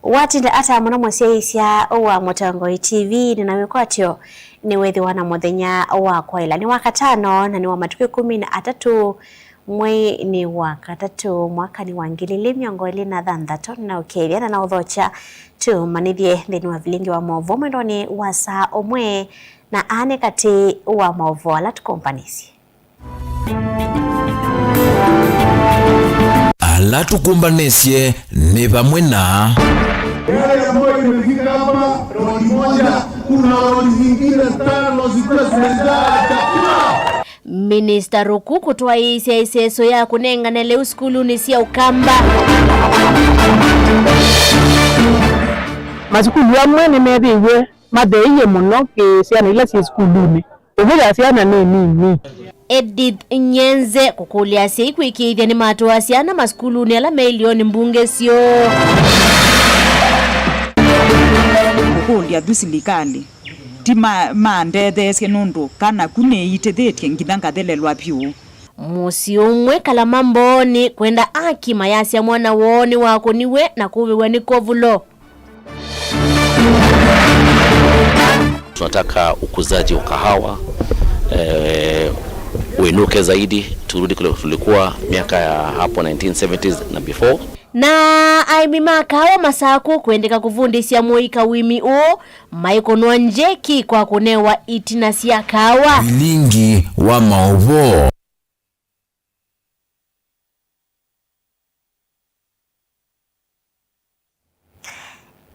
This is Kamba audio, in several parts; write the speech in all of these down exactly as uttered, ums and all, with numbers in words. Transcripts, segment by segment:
Watinda ata mũno mũsyaĩĩsya wa Mũtongoi T V, nĩ na wĩkwatyo nĩ wĩthĩwa na mũthenya wa kwaĩla nĩ Wakatano, na nĩ wa matukũ ĩkũmi na atatũ mweinĩ wa katatũ mwakanĩ wa ngili ilĩ mĩongo ĩlĩ na thanthatũ. Na ũkethya na na ũthokya tũmanyĩthye nthĩnĩ wa vilingi wa maũvoo mwendonĩ wa saa ũmwe, na aa nĩ katĩ wa maũvoo ala tũkũmbanĩsye. Ala tũkũmbanĩsye nĩ vamwe na. Yale ambayo imefika hapa, roli moja, kuna roli zingine tano zikiwa zimejaa chakula. Minista Ruku kũtwaĩĩsya ĩseso ya kũnengane lĩu sukulunĩ sya Ũkamba. Masukulu amwe nĩmethĩiwe matheeie mũno kĩ syana ila syĩ sukulunĩ. Ĩvu ya syana nĩ nini. Edith Nyenze kũkũlya asyai kwĩkĩĩthya nĩmatwaa syana masukulunĩ ala me ilionĩ mbunge syoo. Kũkũlya thu silikalĩ ti ma-, mandetheesye nũndũ kana ku nĩĩitĩthĩtye nginya ngathelelwa vyũ. Mũsyĩ ũmwe Kalama Mbooni kwenda aki mayasya mwana woo nĩwakũniwe na kũvĩw'a nĩ kovulo. Tunataka ukuzaji wa kahawa, eh, uinuke zaidi, turudi kule tulikuwa miaka ya hapo nineteen seventies na before. Na aĩmi ma kaawa Masakũ kwendeka kũvundĩsya mũika ũĩmi ũũ, maikũnwa njeki kwa kũnewa itina sya kaawa. Vilingi wa maũvoo.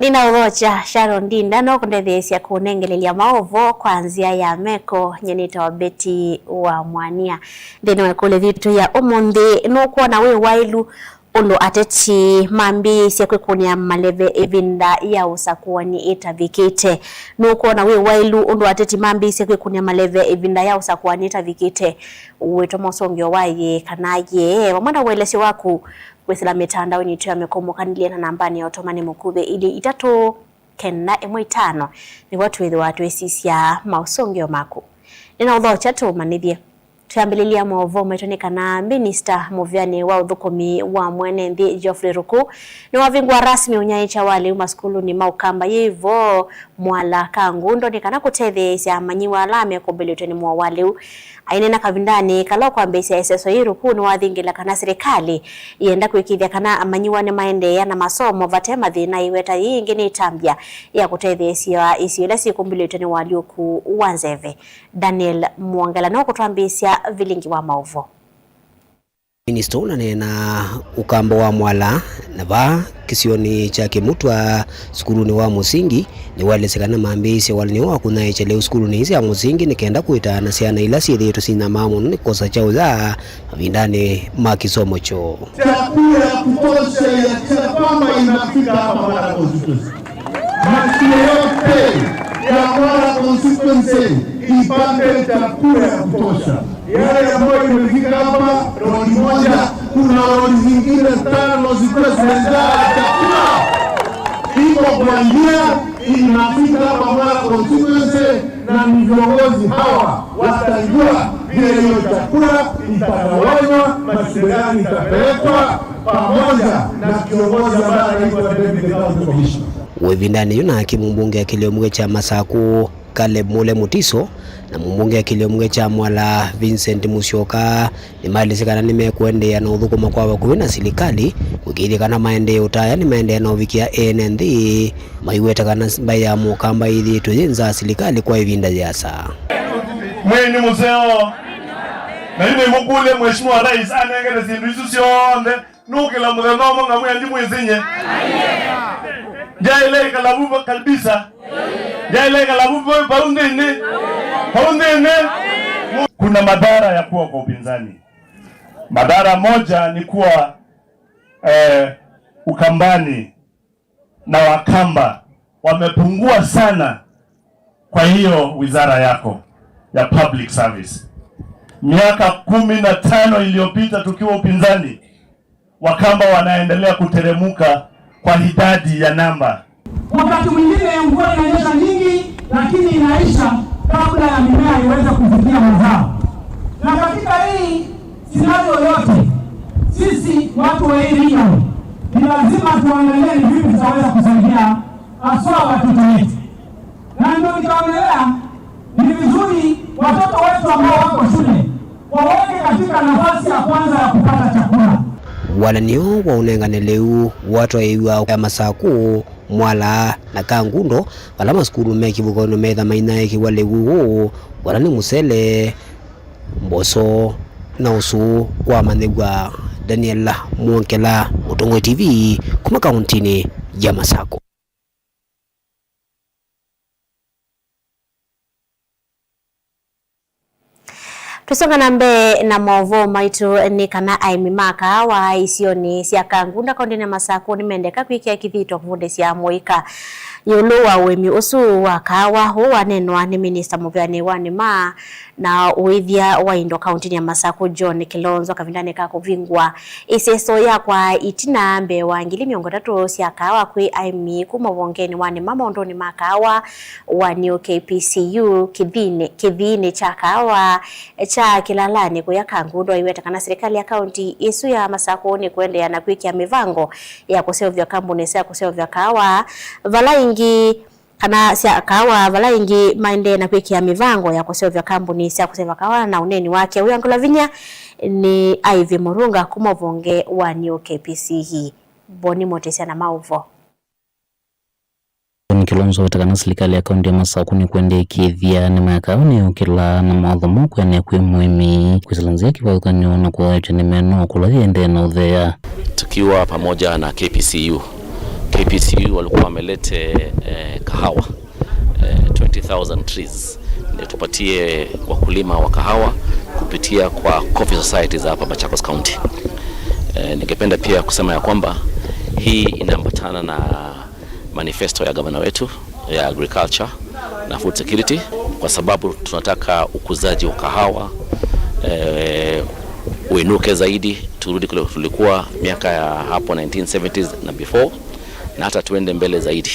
Nĩnaũthokya Sharon Ndinda, no kũndetheesya kũnengelelya maũvoo kwa nzĩa ya meko. Nye nĩtawa Betty wa Mwania. Nthĩnĩ wa ĩkũlyo yitũ ya ũmũnthĩ, nũkwona wĩ waĩlu ũndũ ateti mambĩĩsye kwĩkũnĩa maleve ĩvinda ya ũsakũani ĩtavikĩte? Nũkwona wĩ waĩlu ũndũ ateti mambĩĩsye kwĩkũnĩa maleve ĩvinda ya ũsakũani ĩtavikĩte? Wĩtwa mosongeo wa yĩĩ kana yĩee, vamwe na ũelesyo waku kwĩsĩla mĩtandaonĩ yitũ ya mĩkũmũkanĩlye na nambanĩ ya ũtũmani mũkuvĩ ilĩ itatũ kenda ĩmwe itano, nĩvo twĩthĩwa twĩsisya maũsongeo maku. Nĩnaũthokya tũmanyĩthye. Twĩambĩlĩlya maũvoo maitũ nĩ kana minista mũvĩanĩ wa ũthũkũmi wa mwene nthĩ Geoffrey Ruku nĩwavingũa rasmi ũnyaĩĩkya wa lĩu masukulunĩ ma Ũkamba yĩvo Mwala Kangundo nĩ kana kũtetheesya amanyĩw'a ala mekũmbĩlĩtwe nĩ mũao wa lĩu. Aineena kavindanĩ kala ũkwambĩĩsya ĩseso yĩĩ, Ruku nĩwathingĩla kana silikalĩ yĩenda kwĩkĩĩthya kana amanyĩw'a nĩmaendeea na masomo vate mathĩna. Aiweta yĩĩ ĩngĩ nĩ ĩtambya ya kũtetheesya isio ila syĩkũmbĩlĩtwe nĩ ũalyũku wa nzeve. Daniel Mwongela nĩwe ũkũtwambĩĩsya vilingi wa maũvoo. Minista ũnaneenaa Ũkamba wa Mwala na vaa kĩsionĩ kya Kĩmutwa sukulunĩ wa mũsingi nĩwaelesye kana mambĩĩsye walany'o wa kũnyaĩĩkya lĩu sukulunĩ ii sya mũsingi nĩ kenda kũĩtaa na syana ila syĩthĩĩtwe sinyamaa mũno nĩ kũkosa kyaũya mavindanĩ ma kĩsomo kyoo. Chakula ya kutosha ya kila kwamba inafika hapa Mwala constituency. Mashule yote ya Mwala constituency ipate chakula ya kutosha. Yale ambayo imefika hapa, roli moja, kuna roli zingine tano zikiwa zimejaa chakula. Iko kwa njia, inafika hapa Mwala constituency, na ni viongozi hawa watajua vile hiyo chakula itagawanywa na shule gani itapelekwa, pamoja na kiongozi ambaye anaitwa Deputy County Commissioner. Wĩvindanĩ yu nake mũmbunge wa kĩlĩo kya Masakũ, Caleb Mule Mutiso, na mũmbunge wa kĩlĩo kya Mwala, Vincent Musyoka, nĩmaelesye kana nĩmekũendeea na ũthũkũma kwa vakuvĩ na silikalĩ kũĩkĩĩthya kana maendeeo ũtaya nĩmaendeea na ũvikĩa ene nthĩ, maiweta kana mbaĩ ya Mũkamba yĩthĩĩtwe yĩ nza silikalĩ kwa ĩvinda yĩasa. Mwĩĩ nĩ mũseo, na yu nĩmũkũlya Mheshimiwa Rais anengete syĩndũ isu syonthe. Nũkĩla mũthenya ũmwe ngamwĩa ndimwĩsĩ nye. Ndyaĩle ĩkala vu kabisa. Ndyaĩle ĩkala vu vau nthĩnĩ. Vau nthĩnĩ. Kuna madhara ya kuwa kwa upinzani. Madhara moja ni kuwa, eh, Ukambani na Wakamba wamepungua sana kwa hiyo wizara yako ya public service. Miaka kumi na tano iliyopita tukiwa upinzani, Wakamba wanaendelea kuteremuka kwa idadi ya namba. Wakati mwingine mvua inanyesha nyingi, lakini inaisha kabla ya mimea iweze kufikia mazao. Na katika hii scenario yote, sisi watu wa hii region Ni lazima tuangalie ni vipi tutaweza kusaidia haswa watoto wetu, na ndio nikaonelea ni vizuri watoto wetu ambao wako shule waweke katika nafasi ya kwanza ya kupata chakula. Wonany'o wa ũnengane lĩu watwaĩĩw'a ya Masakũ, Mwala na Kangundo, vala masukulu me kĩvukonĩ metha mainyaĩĩkĩw'a lĩu ũũ, wala nĩ mũsele, mboso na ũsũũ. Kwa amanyĩw'a, Daniel Mwongela, Mũtongoi T V, kuma kauntinĩ ya Masakũ. Tũsonga na mbee na maũvoo maitũ nĩ kana aĩmi ma kaawa isionĩ sya Kangunda kaũntĩnĩ ya Masakũ nĩmendeka kwĩkĩa kĩthito kũvundĩsya mũika ĩũlũ wa ũĩmi ũsu wa kaawa, ũũ waneenwa nĩ minista mũvĩanĩ wa nĩma na ũĩthya wa indo kaũntĩnĩ ya Masakũ, John Kilonzo, kavindanĩ ka kũvingũa ĩseso ya kwa itina mbee wa ngili mĩongo ĩtatũ sya kaawa kwĩ aĩmi kuma ũvongenĩ wa nĩma maũndũnĩ ma kaawa wa New K P C U kĩthiinĩ, kĩthiinĩ kya kaawa kya Kĩlalanĩ kũya Kangundo. Aiweta kana silikalĩ ya kaũntĩ ĩsu ya Masakũ nĩkũendeea na kwĩkĩa mĩvango ya kũseũvya kambuni sya kũseũvya kaawa vala ingĩ, kana sya kaawa vala ingĩ maendee na kwĩkĩa mĩvango ya kũseũvya kambuni sya kũseũvya kaawa. Na ũneeni wake ũyangĩlwa vinya nĩ Ivy Murunga kuma ũvonge wa New K P C E. Boni Motisia na maũvoo. John Kilonzo aweta kana silikalĩ ya kaũntĩ ya Masakũ nĩkwenda ĩkĩĩthya nĩma ya kaawa nĩyũkĩla na mawatho moo kwĩanĩa kwĩ mũĩmi kwĩsĩla nzĩa kĩvathũkany'o na kũthaĩũkya nĩma ĩno kũla yĩendee na ũthea. Tukiwa pamoja na K P C U. K P C U walikuwa wamelete, eh, kahawa, eh, twenty thousand trees, ndio tupatie wakulima wa kahawa kupitia kwa coffee societies hapa Machakos County. Eh, ningependa pia kusema ya kwamba hii inaambatana na manifesto ya gavana wetu ya agriculture na food security, kwa sababu tunataka ukuzaji wa kahawa, eh, uinuke zaidi, turudi kule tulikuwa miaka ya hapo nineteen seventies na before, na hata tuende mbele zaidi.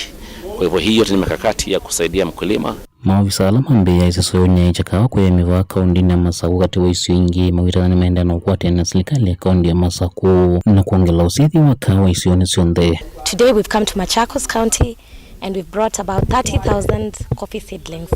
Kwa hivyo, hii yote ni mikakati ya kusaidia mkulima. Maovisa ala mambĩĩaa ĩseso ya ũnyaĩĩkya kaawa kwa aĩmi vaa kaũntĩnĩ ya Masakũ katĩ wa isio ingĩ mawĩtana nĩmaendeea na ũkwatĩanĩa na silikalĩ ya kaũntĩ ya Masakũ na kwongela ũsyĩthya wa kaawa isionĩ syonthe. Today we've come to Machakos County and we've brought about thirty thousand coffee seedlings.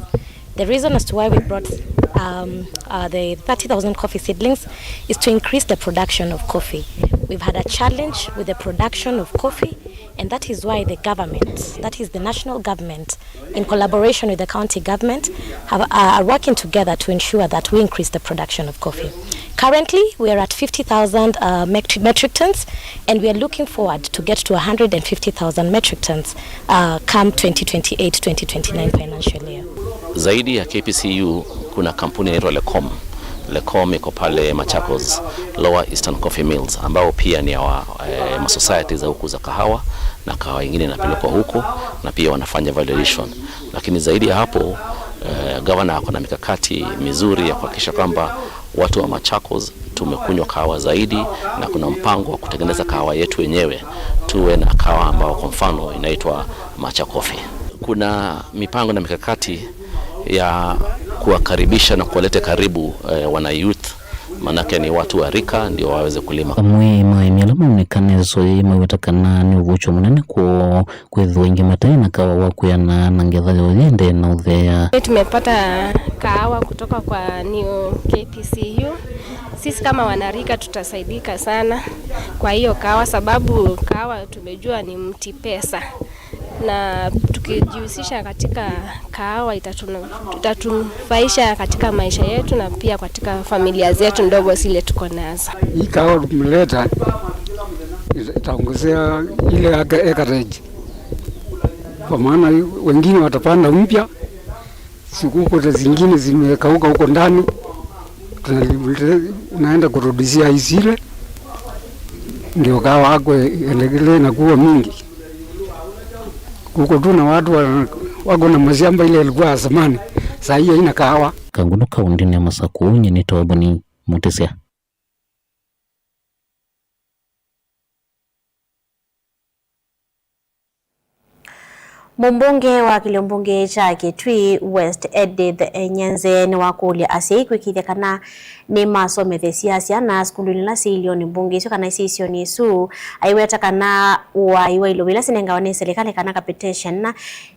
The reason as to why we brought, um, uh, the thirty thousand coffee seedlings is to increase the production of coffee. We've had a challenge with the production of coffee, and that is why the government, that is the national government, in collaboration with the county government, have, uh, are working together to ensure that we increase the production of coffee. Currently, we are at fifty thousand, uh, metri-, metric tons, and we are looking forward to get to one hundred and fifty thousand metric tons, uh, come twenty twenty-eight, twenty twenty-nine financial year. Zaidi ya K P C U, kuna kampuni inaitwa Lecom. Lecom iko pale Machakos, Lower Eastern Coffee Mills, ambao pia ni wa, eh, masociety za huku za kahawa, na kahawa ingine inapelekwa huko, na pia wanafanya valuation. Lakini zaidi ya hapo, eh, gavana ako na mikakati mizuri ya kuhakikisha kwamba watu wa Machakos tumekunywa kahawa zaidi, na kuna mpango wa kutengeneza kahawa yetu wenyewe, tuwe na kahawa ambao kwa mfano inaitwa Macha Coffee. Kuna mipango na mikakati ya kuwakaribisha na kuwaleta karibu, eh, wana youth, manake ni watu wa rika ndio waweze kulima. Amwe ma aĩmi ala maonekane ĩseso yĩĩ maweta kana nĩ ũvuũkyo mũnene kwoo kwĩthĩwa aingĩ mataĩ na kawa wa kwĩana na ngetha yoo yĩendee na ũthea. Tumepata kahawa kutoka kwa New K P C U. Sisi kama wanarika tutasaidika sana kwa hiyo kahawa, sababu kahawa tumejua ni mti pesa, na tukijihusisha katika kahawa itatunu-, itatunufaisha katika maisha yetu na pia katika familia zetu ndogo zile tuko nazo. Hii kahawa tumeleta ita-, itaongezea ile aka-, acreage, kwa maana wengine watapanda mpya. Siku kote zingine zimekauka huko ndani, tunali-, unaenda kurudishia isile, ndio kahawa yako iendelee na kuwa mingi. Kuko tu na watu wa-, wako na mashamba ile ilikuwa ya zamani, saa hii haina kahawa. Kangundo kaũntĩnĩ ya Masakũ, nyie nĩ Toboni Mũtĩsya. Mũmbunge wa kĩlio mbunge kya Kitui West, Edith Nyenze, nĩwakũlya asyai kwĩkĩĩthya kana nĩmasomethesya syana sukulunĩ ila syĩ ilionĩ mbunge isu kana isionĩ isu, aiweta kana ũaĩi wa ilũva ila sinengawa nĩ silikalĩ kana capitation,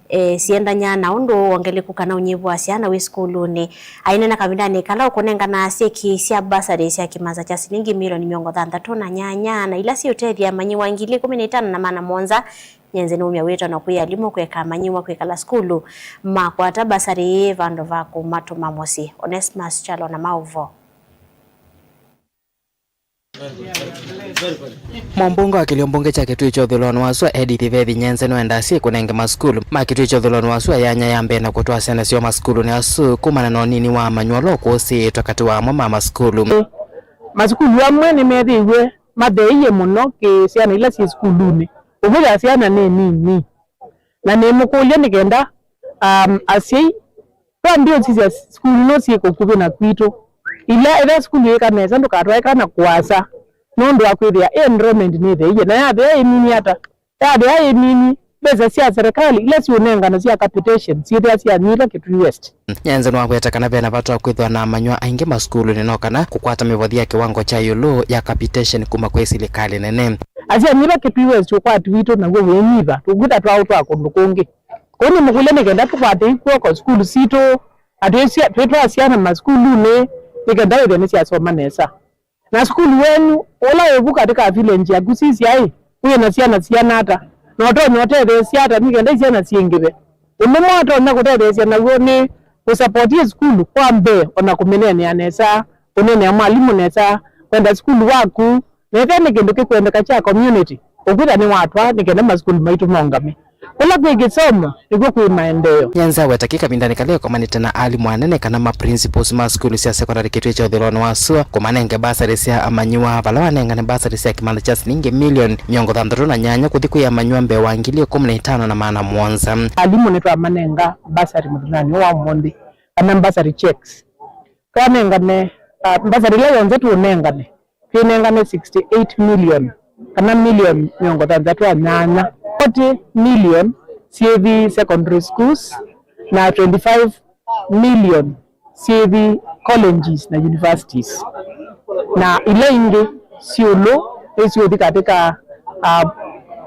e, siendany'a na ũndũ wongeleku kana ũnyivu wa syana wĩ sukulunĩ. Aineena kavindanĩ kala ũkũnengana syeki sya basarĩ sya kĩmanza kya silingi milioni mĩongo thanthatũ na nyanya na ila siũtethya amanyĩw'a ngili ĩkũmi na itano na maana mũonza, Nyenze nĩumya wĩtano kwĩ alimũ kũeka amanyĩw'a kwĩkala sukulu makwata basarĩ ĩĩ vandũ va kũmatũma mũsyĩ. Onesmus Kyalo na maũvoo. Mũmbunge wa kĩlio mbunge kya Kitui kya ũthũĩlonĩ wa sua, Edith Vethi Nyenze, nĩwendaa syai kũnenge masukulu ma Kitui kya ũthũĩlonĩ wa sua yanya ya mbee na kũtwaa syana syoo masukulunĩ asu kumana na ũnini wa amanyĩw'a ũla ũkũsĩĩtwe katĩ wa amwe ma masukulu. Masukulu amwe nĩmethĩiwe matheeie mũno kĩ syana ila syĩ sukulunĩ, ũkwĩthĩa syana nĩ nini. Na nĩmũkũlya nĩ kenda, um, asyai twambie ũsisya sukulu ino syĩ kũkuvĩ na kwitũ. Ila ethĩwa sukulu yĩka nesa, ndũkatwae kana kũasa, nũndũ wa kwĩthĩa enrollment nĩtheeie, na yathĩa ĩnini ata? Yathĩa ĩnini, mbesa sya serikali ila siũnengana sya capitation syĩthĩa syanyiva Kitui West. Nyenze nĩwaweta kana ve na vata wa kwĩthĩwa na amanyĩw'a aingĩ masukulunĩ, no kana kũkwata mĩvothi ya kĩwango kya ĩũlũ ya capitation kuma kwĩ silikalĩ nene. Asya nyiva Kitui West, ũkwati witũ naw'o wĩnyiva, tũkwĩtha twaũ twa kũndũ kũngĩ. Kwoou nĩmũkũlya nĩ kenda tũkwate ikw'oko sukulu sitũ, na twĩsya-, twĩtwaa syana masukulunĩ nĩ kenda wĩthĩa nĩsyasoma nesa. Na sukulu wenyu ũla wĩ vu katĩ ka village yaku sisya-ĩ, wĩ na syana siana ata? Na ũtonya ũtetheesya ata nĩ kenda syana syĩngĩve? Ũndũ ũmwe watonya kũtetheesya naw'o nĩ kũsapotie sukulu kwa mbee, o na kũmĩneenea nesa, kũneenea mwalimũ nesa, kwenda sukulu waku, na ethĩwa nĩ kĩndũ kĩkwendeka kya community, ũkwĩtha nĩwatwaa nĩ kenda masukulu maitũ mongame. Kũla kwĩ kĩsomo, nĩkw'o kwĩ maendeeo. Nyenze aweta kĩ kavindanĩ kala ekomanĩte na alimũ anene kana ma principals ma sukulu sya sekondalĩ Kitui kya ũthũĩlonĩ wa sua kũmanenge mbasarĩ sya amanyĩw'a, vala wanengane mbasarĩ sya kĩmanza kya silingi milioni mĩongo thanthatũ na nyanya kũthi kwĩ amanyĩw'a mbee wa ngili ĩkũmi na itano na maana mũonza. Alimũ nĩtwamanenga mbasarĩ mũthenyanĩ ũũ wa ũmũnthĩ, kana mbasarĩ checks. Twanengane, ah, mbasarĩ ĩla yonthe tũũnengane, twĩnengane sixty-eight million, kana milioni mĩongo thanthatũ na nyanya. Forty million syĩthi secondary schools, na twenty-five million syĩthi colleges na universities, na ila ingĩ syĩ ĩũlũ nĩsyũthi katĩ ka, ah,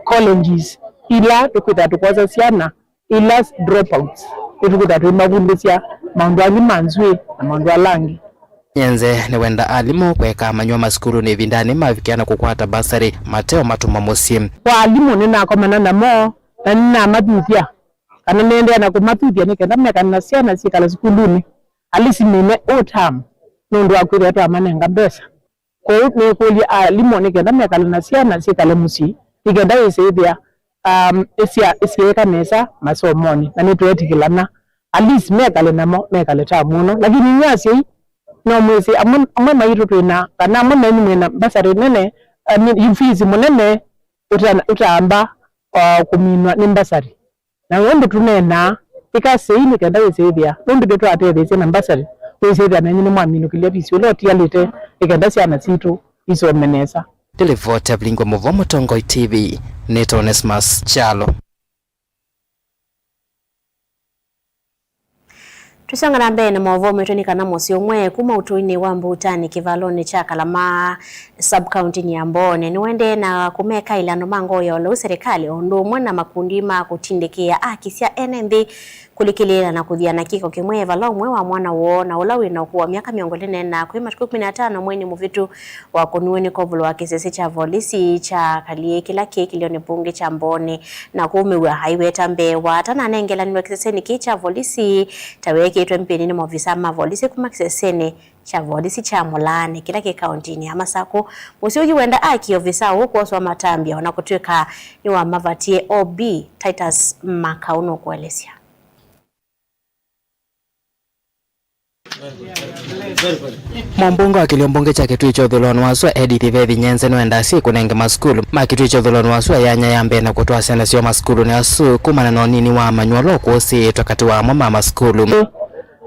colleges ila tũkwĩtha tũkwosa syana ila dropouts, nĩtũkwĩtha tũimavundĩsya maũndũ angĩ ma nzw'ĩĩ na maũndũ ala angĩ. Nyenze nĩwenda alimũ kũeka amanyĩw'a masukulunĩ ĩvindanĩ mavikĩa na kũkwata mbasarĩ mate ũmatũma mũsyĩ. Kwa alimũ nĩnakomana namo na nĩnamathuthya, kana nĩendeea na kũmathuthya nĩ kenda mekane na syana syĩkale sukulunĩ, at least mine o term, nũndũ wa kwĩthĩa twamanenga mbesa. Kwoou nĩkũlya alimũ nĩ kenda mekale na syana syĩkale mũsyĩ, nĩ kenda ĩsĩĩthĩa, um, ĩsya-, ĩsyeeka nesa masomonĩ, na nĩtweetĩkĩlana at least mekale namo, mekale ta mũno. Lakini inyw'ĩ asyai, no mwĩsĩ amwe, amwe maitũ twĩna, kana amwe menyu mwĩna mbasarĩ nene, I mean, fees mũnene ũta-, ũtaamba, uh, kũminwa nĩ mbasarĩ. Na ũndũ tũneenaa, ĩka sei nĩ kenda wĩsĩĩthĩa, nũndũ nĩtwatetheesye na mbasarĩ, wĩsĩĩthĩa nenyu nĩmwaminũkĩlya visi ũla ũtialĩte nĩ kenda syana sitũ isome nesa. Nĩ livoti ya Vilingwa Mũvoo Mũtongoi T V, nĩtawa Onesmus Kyalo. Tũsonga na mbee na maũvoo maitũ nĩ kana mũsyĩ ũmwe kuma ũtũinĩ wa Mbutani kĩvalonĩ kya Kalama sub-county-nĩ ya Mbooni nĩũendee na kũmekaĩla andũ ma ngoo ya ũlau serikali o ũndũ ũmwe na makundi ma kũtindĩkĩĩa aki sya ene nthĩ kũlikĩlĩĩla na kũthiana kĩko kĩmwe vala ũmwe wa mwana woo na ũla wĩ na ũkũũ wa myaka mĩongo ĩlĩ na ĩna kwĩ matukũ ĩkũmi na atano mweinĩ mũvĩtu wakũniwe nĩ kovulũ wa kĩsese kya volisi kya Kaliĩ kĩla kĩ kĩlĩonĩ mbunge kya Mbooni na kũũmĩw'a aiweta mbee wa atananengelanĩlwa kĩsesenĩ kĩĩ kya volisi ta weekĩtwe mbĩnĩ nĩ maovisaa ma volisi kuma kĩsesenĩ kya volisi kya Mũlaanĩ kĩla kĩ kaũntĩnĩ ya Masakũ. Mũsyĩ ũyũ wenda aki ovisaa ũũ kwoswa matambya o na kũtw'ĩka nĩwamavatie O B Titus Makau nũkũelesya. Mũmbunge wa kĩlio mbunge kya Kitui kya ũthũĩlonĩ wa sua Edith Vethi Nyenze nĩwendaa syai kũnenge masukulu ma Kitui kya ũthũĩlonĩ wa sua yanya ya mbee na kũtwaa syana syoo masukulunĩ asu kumana na ũnini wa amanyĩw'a ũla ũkũsĩĩtwe katĩ wa amwe ma masukulu.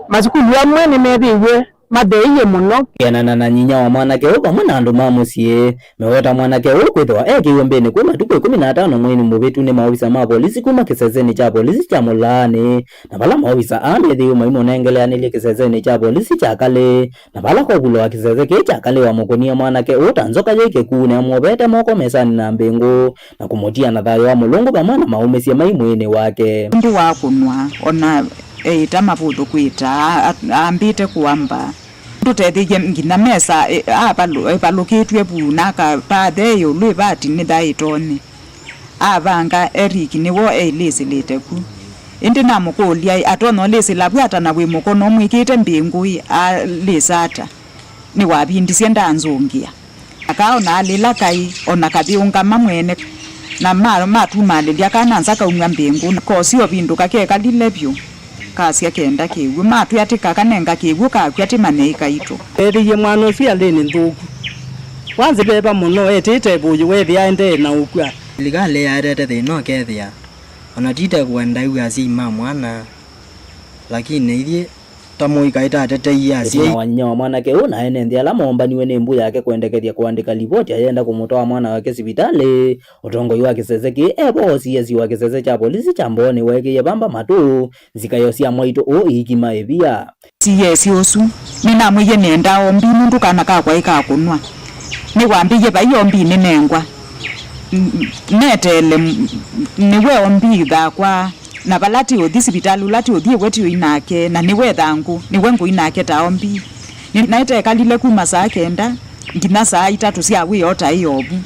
Masukulu amwe nĩmethĩiwe matheeie mũno. Kwĩanana na nyinya wa mwanake ũũ vamwe na andũ ma mũsyĩ, meweta mwanake ũũ kwĩthĩwa ekĩiwe mbĩnĩ kwĩ matukũ ĩkũmi na atano mweinĩ mũvĩtu nĩ maovisa ma volisi kuma kĩsesenĩ kya volisi kya Mũlaanĩ, na vala maovisa aa methĩiwe maimũnengeleanĩlye kĩsesenĩ kya volisi kya Kalĩ, na vala kovulwa kĩsese kĩĩ kya Kalĩ wamũkũnie mwanake ũũ ta nzoka yĩ kĩkuu, neamwovete moko mesanĩ na mbĩngũ, na kũmũtia na thayũ wa Mũlungu vamwe na maũmĩsye mai mwĩĩnĩ wake. Ũndũ wa kũnwa, o na eĩta mavũthũ kwĩta, a-, ambĩte kũamba. Ndũtethĩie nginya mesa, e, avalũ-, ĩvalũkĩtw'e vu, na akavaa the ĩũlũ ĩvati nĩthaĩtone. Avanga, Eric nĩw'o eilĩsĩlĩte ku. Ĩndĩ namũkũlya, atonya ũlĩsĩla vu ata na wĩ mũkono ũmwĩkĩte mbĩngũ-ĩ? Alĩsa ata? Nĩwavindisye ndanzũngĩa. Akaona alĩla kaĩ, o na kathĩũngama mwene, na ma-, matumalĩlya kana nza kaumw'a mbĩngũ, na kosi ovindũka kekalile vyũ, kasya kenda kĩw'ũ. Matwĩa atĩ kakanenga kĩw'ũ kakw'a tĩ manyei kaitũ. Ethĩie mwana ũsu ĩalĩnĩ nthũku. Wanzĩ veva mũno, etĩte ĩvũyũ weethĩa aendee na ũkw'a. Silikalĩ yaetete thĩna ũkethĩa, o na ti te kũenda ĩw'a asyai ma mwana, lakini ithyĩ ta mũika ĩtateteie asyai. Ĩtina wa nyinya wa mwanake ũũ na ene nthĩ ala moombaniwe nĩ mbũ yake kwendekethya kũandĩka livoti ayenda kũmũtwaa mwana wake sivitalĩ, ũtongoi wa kĩsese kĩĩ e vo O C S wa kĩsese kya volisi kya Mbooni weekĩie vamba matũ nzikayo sya mwaitũ ũũ iikima ĩvia. C S ũsu nĩnamwĩie nĩendaa ombi nũndũ kana kakwa ĩ ka kũnwa. Nĩwambĩie vai ombi nĩnengwa. N-, neteele m-, nĩwe ombi thakwa. Na vala ti ũthi sivitalĩ, ũla ti ũthi ĩwe ti ũi nake, na nĩwe thangũ, nĩwe ngũi nake ta ombi. Nĩ-, naĩte ekalile kuma saa kenda nginya saa itatũ sya wĩoo ta ĩ ovu.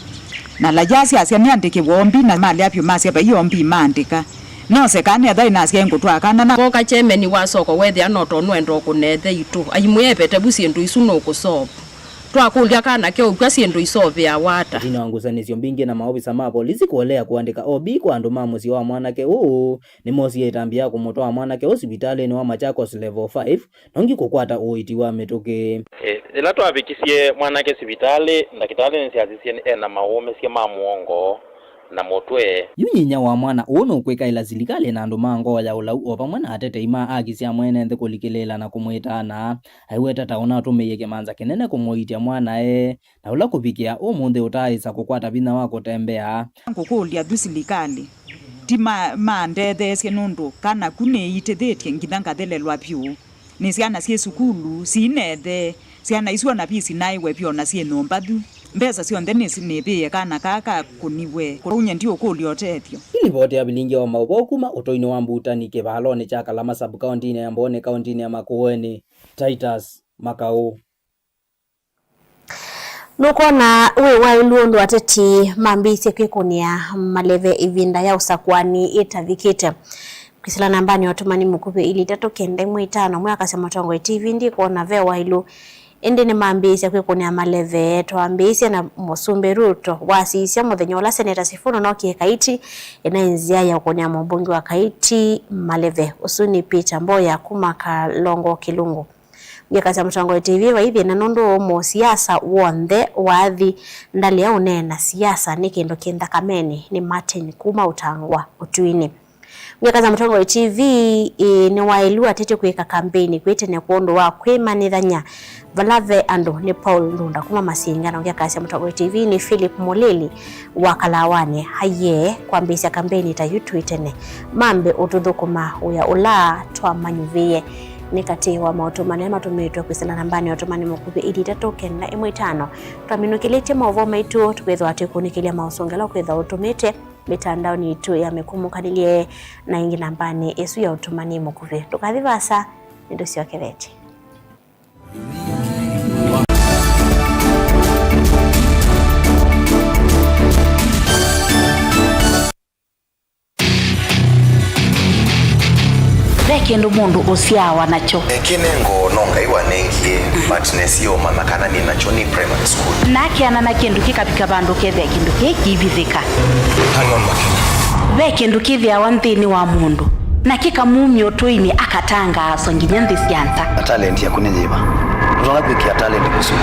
Na layasi asya nĩandĩkĩwe ombi, na malea vyũ masya vai ombi maandĩka. Nose kana ethwa ĩnasya ĩngũtwaa kana na. Voka kyemeni wa soko wethĩa no tondũ enda kũnethe itũ. Aimwĩa epete vu syĩndũ isu nũkũsovu. Twakũlya kana keũkw'a syĩndũ isoveawa ata? Ĩtina wa ngusanĩsyo mbingĩ na maovisa ma volisi kũelea kũandĩka O B kwa andũ ma mũsyĩ wa mwanake ũũ, nĩmoosie ĩtambya ya kũmũtwaa mwanake ũũ sivitalĩnĩ wa Machakos Level five, nongi kũkwata ũiiti wa mĩtũkĩ. E, yĩla twavikisye mwanake sivitalĩ, ndakĩtalĩ nĩsyasisye ena maũũmĩsye ma mũongo na mũtwe. Yu nyinya wa mwana ũũ nũkwĩkaĩla silikalĩ na andũ ma ngoo ya ũlau o vamwe na atetei ma aki sya mwene nthĩ kũlikĩlĩĩla na kũmwĩtaana. Aiweta ta ũnatũmĩie kĩmanza kĩnene kũmũiitya mwanae, na ũla kũvikĩa ũmũnthĩ ũtaaĩsa kũkwata vinya wa kũtembea. Ngũkũlya vu silikalĩ ti ma-, mandetheesye nũndũ kana ku nĩĩitĩthĩtye nginya ngathelelwa vyũ. Nĩ syana syĩ sukulu, siinethe, syana isu ona visi naĩwe vyũ ona syĩ nyũmba vu. Mbesa syonthe nĩ-, nĩvĩĩe kana kaa kakũniwe. Kwoou nye ndiũkũlya ũtethyo. Ĩ livoti ya vilingi wa maũvoo kuma ũtũinĩ wa Mbutani kĩvalonĩ kya Kalama sub-kaũntinĩ ya Mbooni kaũntinĩ ya Makueni. Titus Makau. Nũkwona wĩ waĩlu ũndũ ateti mambĩĩsye kwĩkũnĩa maleve ĩvinda ya ũsakũani ĩtavikĩte? Kwĩsĩla nambanĩ ya ũtũmani mũkuvĩ ili itatũ kenda ĩmwe itano, mwĩakasya Mũtongoi T V ndikwona ve waĩlu, ĩndĩ nĩmambĩĩsye kwĩkũnĩa maleve. Twambĩĩsye na Mũsumbĩ Ruto wasisya mũthenya ũla Seneta Sifuna nookie Kaiti, ĩnaĩ nzĩa ya ũkũnĩa mũmbunge wa Kaiti maleve. Ũsu nĩ Peter Mboya kuma Kalongo Kĩlungu. Ngekasya Mũtongoi T V vai thĩna nũndũ mũsiasa w'onthe wathi ndalea ũneena siasa nĩ kĩndũ kĩ nthakamenĩ. Nĩ Martin kuma Ũtangwa Ũtuinĩ. Ngekasya Mũtongoi T V, ĩĩ, nĩ waĩlu ateti kwĩka kambeini kwĩ tene kwondũ wa kwĩmanĩthany'a vala ve andũ. Nĩ Paul Ndunda kuma Masinga. Na ngekasya Mũtongoi T V nĩ Philip Mũlili wa Kalawanĩ. Aiee, kwambĩĩsya kambeini ta yu twĩ tene. Mambe ũtũthũkũma wĩa ũla twamanyuvĩie. Nĩ katĩ wa maũtũmani ala matũmĩtwe kwĩsĩla nambanĩ ya ũtũmani mũkuvĩ ili itatũ kenda ĩmwe itano. Twaminũkĩlĩtye maũvoo maitũ, tũkwĩthĩwa twĩkũnĩkĩlya maũsũngĩo ala ũkwĩthĩwa ũtũmĩte mĩtandaonĩ yitũ ya mĩkũmũkanĩlye, na ĩngĩ nambanĩ ĩsu ya ũtũmani mũkuvĩ. Ndũkathi vaasa, nĩtũsyokethetye. Ve kĩndũ mũndũ ũsyaawa nakyo. Kĩnengo no Ngai wanengie, but nesie ũmanya kana nĩ nakyo nĩ primary school. Na akeana na kĩndũ kĩkavika vandũ ũkethĩa kĩndũ kĩĩ kĩivithĩka. Hang on, Makena. Ve kĩndũ kĩthĩawa nthĩnĩ wa mũndũ, na kĩkamumya ũtũinĩ, akatangaaswa nginya nthĩ sya nza. Na talent yaku nĩ yĩva? Vanga kwĩkĩa talent kũsu,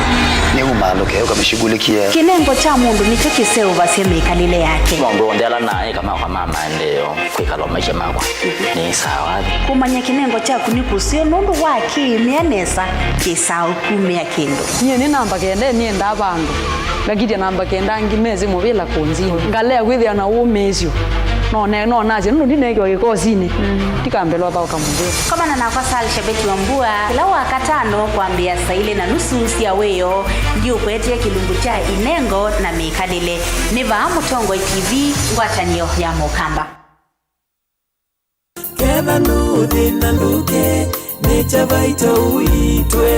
nĩwumaalũke ũkamĩshughulikie. Kĩnengo kya mũndũ nĩkyo kĩseũvasya mĩkalĩle yake. Maũndũ onthe ala naĩ kama kwa ma maendeeo kwĩkala maisha makwa nĩ sawa. Kũmanya kĩnengo kyaku nĩ kũseo nũndũ wa kĩĩmĩa nesa kĩsaa ũkumĩa kĩndũ. Nyie nĩ namba kenda nĩendaa vandũ. Ngakitya namba kenda angĩ mesĩ mũvĩla kũnzini. Ngalea kwĩthĩa na ũmĩĩsyo. No ne-, no nasye nũndũ ndineekiwa kĩkosinĩ. Ndikambĩlwa thaũka mũvĩla. Komana nakwa Sal Shabeti wa Mbua kĩla Wakatano kwambĩĩa saa ilĩ na nusu sya wĩoo, ndiũkwetee kĩlungu kya inengo na mĩkalĩle. Nĩ vaa Mũtongoi T V, ngwatanĩo ya Mũkamba. Ketha nũthĩna ndũke, nĩ kya vaita ũitwe.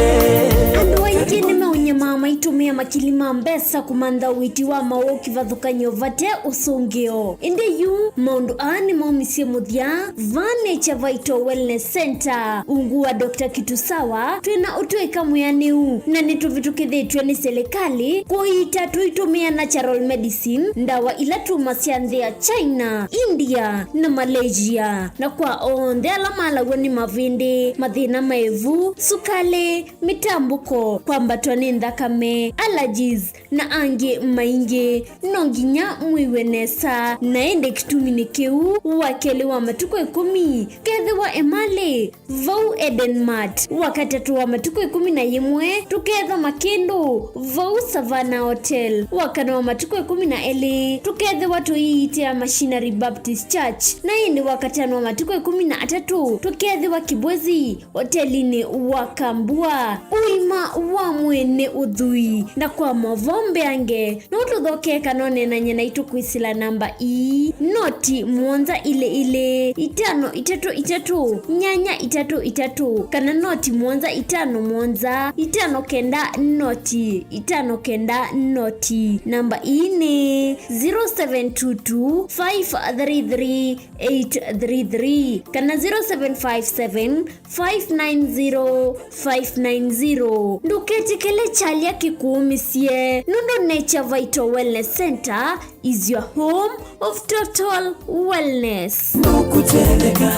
Andũ aingĩ nĩmaũnyamaa maitũmĩa makili ma mbesa kũmantha ũiiti wa maũũ kĩvathũkany'o vate ũsũngĩo. Ĩndĩ yu, maũndũ aa nĩmaumisye mũthya vaa Nature Vital Wellness Center. Ungu wa Doctor Kitusawa, twĩ na ũtũĩka mwĩanĩu, na nĩtũvĩtũkĩthĩtw'e nĩ silikalĩ kũiita tũitũmĩa natural medicine, ndawa ila tumasya nthĩ ya China, India, na Malaysia. Na kwa onthe ala malaw'a nĩ mavĩndĩ, mathĩna ma ĩvu, sukalĩ, mĩtambũko, kwambatwa nĩ nthakame, allergies, na angĩ maingĩ, no nginya mwĩw'e nesa. Na ĩndĩ kĩtuminĩ kĩu, wa kelĩ wa matukũ ĩkũmi, kethĩwa Emali, vau Eden Mart, wa katatũ wa matukũ ĩkũmi na yĩmwe, tũkethwa Makĩndũ, vau Savannah Hotel, wa kana wa matukũ ĩkũmi na elĩ, tũkethĩwa tũiitĩa Machinery Baptist Church, na ĩndĩ wa katano wa matukũ ĩkũmi na atatũ, tũkethĩwa Kibwezi, otelinĩ wa Kambua. Ũima wa mwĩĩ nĩ ũthwii, na kwa maũvoo mbeange, no tũthokee kana ũneenany'e naitũ kwĩsĩla namba ii, noti mũonza ilĩ ilĩ, itano itatũ itatũ, nyanya itatũ itatũ, kana noti mũonza itano mũonza, itano kenda noti, itano kenda noti. Namba ii nĩ zero seven two two, five three three, eight three three, kana zero seven five seven, five nine zero, five nine zero. Ndũketĩkĩle kyalya kĩkũũmĩsye, nũndũ Nature Vital Wellness Center is your home of total wellness. Ndũkũtetheka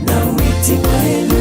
na wĩti mwaĩlu.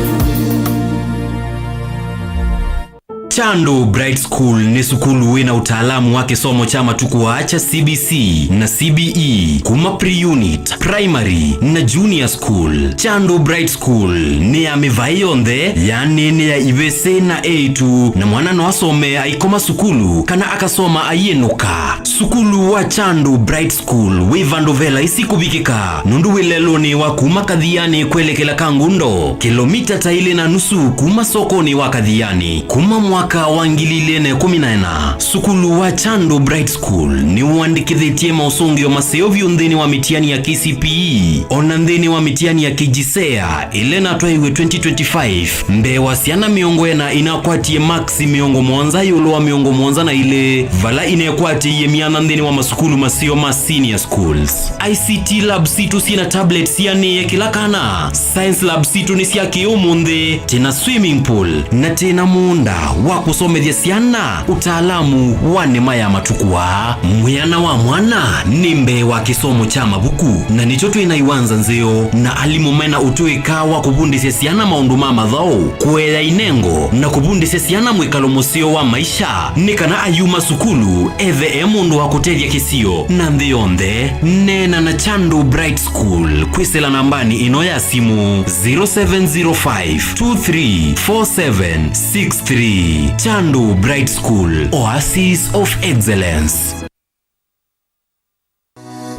Chandu Bright School nĩ sukulu wĩ na ũtaalamu wa kĩsomo kya matukũ aa kya C B C na C B E, kuma pre-unit, primary, na junior school. Chandu Bright School nĩ ya mĩvaĩ yonthe, yaani nĩ ya ivĩsĩ na eĩtu, na mwana no asome aikoma sukulu kana akasoma aiĩnũka. Sukulu wa Chandu Bright School wĩ vandũ ve laisi kũvikĩka, nũndũ wĩ lelũnĩ wa kuma Kathiani kwelekela Kangundo, kĩlomita ta ilĩ na nusu kuma sokonĩ wa Kathiani. Kuma mwaka wa ngili ilĩ na ĩkũmi na ĩna, sukulu wa Chandu Bright School nĩũandĩkĩthĩtye maũsũngĩo maseo vyũ nthĩnĩ wa mĩtiani ya K C P E, o na nthĩnĩ wa mĩtiani ya KJSEA ĩla ĩnatwaiwe twenty twenty-five, mbee wa syana mĩongo ĩna inakwatie maksi mĩongo mũonza ĩũlũ wa mĩongo mũonza na ilĩ, vala inekwatĩie myanya nthĩnĩ wa masukulu maseo ma senior schools. I C T lab sitũ syĩ na tablets sianĩe kĩla kana. Science lab sitũ nĩ sya kĩ-ũmũnthĩ, twĩ na swimming pool, na twĩ na mũũnda wa kũsomethya syana ũtaalamu wa nĩma ya matukũ aa. Mwĩana wa mwana nĩ mbee wa kĩsomo kya mavuku, na nĩkyo twĩ na iwanza nzeo na alimũ me na ũtũĩka wa kũvundĩsya syana maũndũ ma mathaũ, kũea inengo, na kũvundĩsya syana mwĩkalo mũseo wa maisha, nĩ kana ayuma sukulu ethe e mũndũ wa kũtethya kĩsio na nthĩ yonthe. Neena na Chandu Bright School kwĩsĩla nambanĩ ĩno ya simũ, zero seven zero five two three four seven six three. Chandu Bright School, Oasis of Excellence.